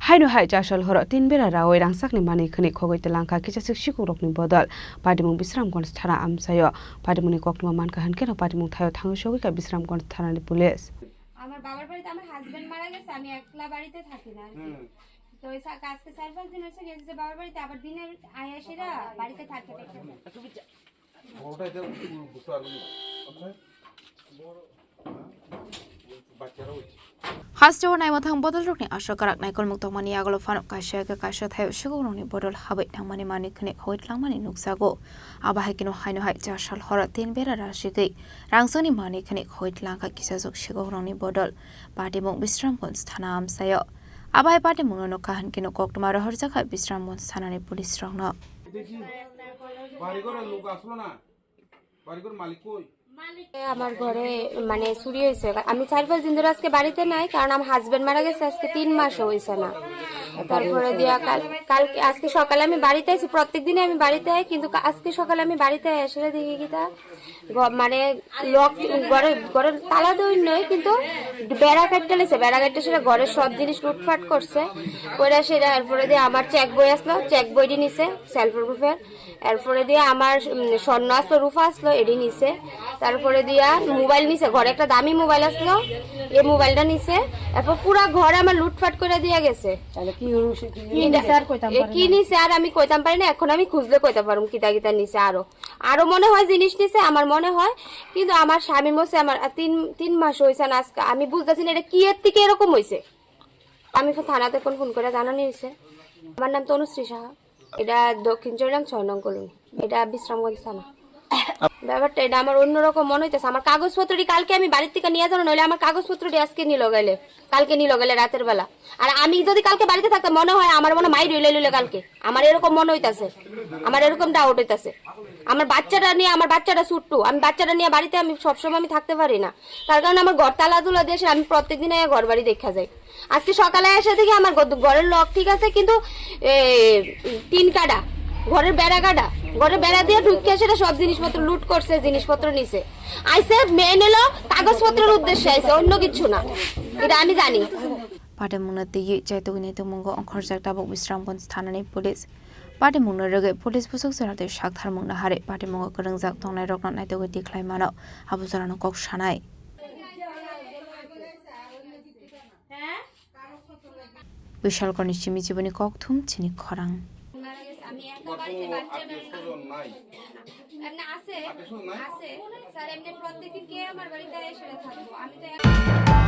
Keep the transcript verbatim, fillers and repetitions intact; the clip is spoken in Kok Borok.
Haino hai chasal horo tin bera rawi rangsakni manwi khwnwi khogwi twlangkha kisaswk sikukrokni bodol. Patimung Bisramganj thana amchaio. Patimungni koktwma mankha hwnkhe no patimung thaio thangwi sogwikha Bisramganj thanani police. আমার বাবার বাড়িতে আমার হাজবেন্ড মারা গেছে, আমি একলা বাড়িতে থাকি না আর কি। হুম। তো এই সা-, আজকে চার পাঁচ দিন হচ্ছে গেছে যে বাবার বাড়িতে, আবার দিনে আয়া সেরা বাড়িতে থাকে। বড়টা এটা বুঝতে পারবো না। আচ্ছা। Hasteo naimwthang bodolrokni aswk kwrak naikolmung tongmani yagulo phano kaisa khe kaisa thaio sikukrokni bodol habwi thangmani manwi khwnwi khogwi tlangmani nukjago. Abo hai kheno haino hai chasal horo tin bera rasigwi rangsongni manwi khwnwi khogwi tlangkha kisaswk sikukrokni bodol. Patimung Bisramganj thana amchaio. Abo hai patimungno nukha hwnkhe no koktwma rohorjakha Bisramganj thanani police rokno. দেখি, বাড়িঘরের লোক আসলো না। বাড়িঘর মালিক কই? এ, আমার ঘরে মানে চুরি হয়েছে। আমি চার পাঁচ দিন ধরে আজকে বাড়িতে নাই, কারণ আমার হাজবেন্ড মারা গেছে আজকে তিন মাসও হয়েছে না। তারপরে দিয়া কাল, কালকে, আজকে সকালে আমি বাড়িতে আছি, প্রত্যেক দিনে আমি বাড়িতে আই, কিন্তু কা-, আজকে সকালে আমি বাড়িতে এসে দেখি কিতা ঘ-, মানে লক, ঘরে, ঘরের তালা দই নয়, কিন্তু বেড়া কাটতে লেছে, বেড়া কাটতে সেটা ঘরের সব জিনিস লুটপাট করছে। করে সেটা এরপরে দিয়ে আমার চেক বই আসলো, চেক বইটি নিছে সেলফ গ্রুপের। এরপরে দিয়ে আমার, উম, স্বর্ণ আসলো, রূপা আসলো, এটি নিছে। তারপরে দিয়া মোবাইল নিছে, ঘরে একটা দামি মোবাইল আসলো, এই মোবাইলটা নিছে। এরপর পুরা ঘরে আমার লুটপাট করে দিয়ে গেছে। তাহলে কি হলো সে কি কি নিছে আর কইতাম এ, পারি কি না। নিছে আর আমি কইতাম পারি না, এখন আমি খুঁজলে কইতে পারবো কিতা কিতা নিছে আরো। আরো মনে হয় জিনিস নিছে, আমার মনে হয়, কিন্তু আমার স্বামী মরছে আমার, আ, তিন, তিন মাস হইছে না আজকে। আমি বুঝতেছি না এটা কি এর থেকে এরকম হইছে। আমি তো থানাতে কোন ফোন করে জানানি হয়েছে। আমার নাম তনুশ্রী সাহা। এটা দক্ষিণ চরিলাম ছয় নং কলোনি। এটা বিশ্রামগঞ্জ থানা। ব্যাপারটা এটা আমার অন্যরকম মনে হইতেছে। আমার কাগজপত্রটি কালকে আমি বাড়ির থেকে নিয়ে যাবো, নইলে আমার কাগজপত্রটি আজকে নিল গেলে, কালকে নিল গেলে রাতের বেলা। আর আমি যদি কালকে বাড়িতে থাকতাম, মনে হয় আমার মনে হয় মাই রইলে লইলে কালকে। আমার এরকম মনে হইতাছে, আমার এরকম ডাউট হইতাছে। আমার বাচ্চাটা নিয়ে, আমার বাচ্চাটা ছোট্ট, আমি বাচ্চাটা নিয়ে বাড়িতে আমি সবসময় আমি থাকতে পারি না, তার কারণে আমার ঘর তালা তুলা দিয়ে এসে আমি প্রত্যেকদিন আইয়া ঘর বাড়ি দেখা যাই। আজকে সকালে এসে দেখি আমার ঘর-, ঘরের লক ঠিক আছে, কিন্তু এ, তিন কাটা, ঘরের বেড়া কাটা, ঘরের বেড়া দিয়ে ঢুকিয়ে সেটা সব জিনিসপত্র লুট করছে, জিনিসপত্র নিছে। আইসে মেন হলো কাগজপত্রের উদ্দেশ্যে আইসে, অন্য কিছু না, এটা আমি জানি। Patimungno twiwi chaitugwi naitukmungo ongkhorjak tabuk Bisramganj thanani police. Patimungno rwgwi police bwswk jora tei saktharmungno harwi patimungo kwrwngjak tongnairokno naitugwi tikhlai mano, abo jorano kok sanai. Bishalkorni simi chiboni kokthum chini khorang. আমি একা বাড়িতে, বাচ্চা বেরোনো। এমনি আছে, আছে। স্যার, এমনি প্রত্যেকদিন কে আমার বাড়িতে এসে থাকবো? আমি তো একা।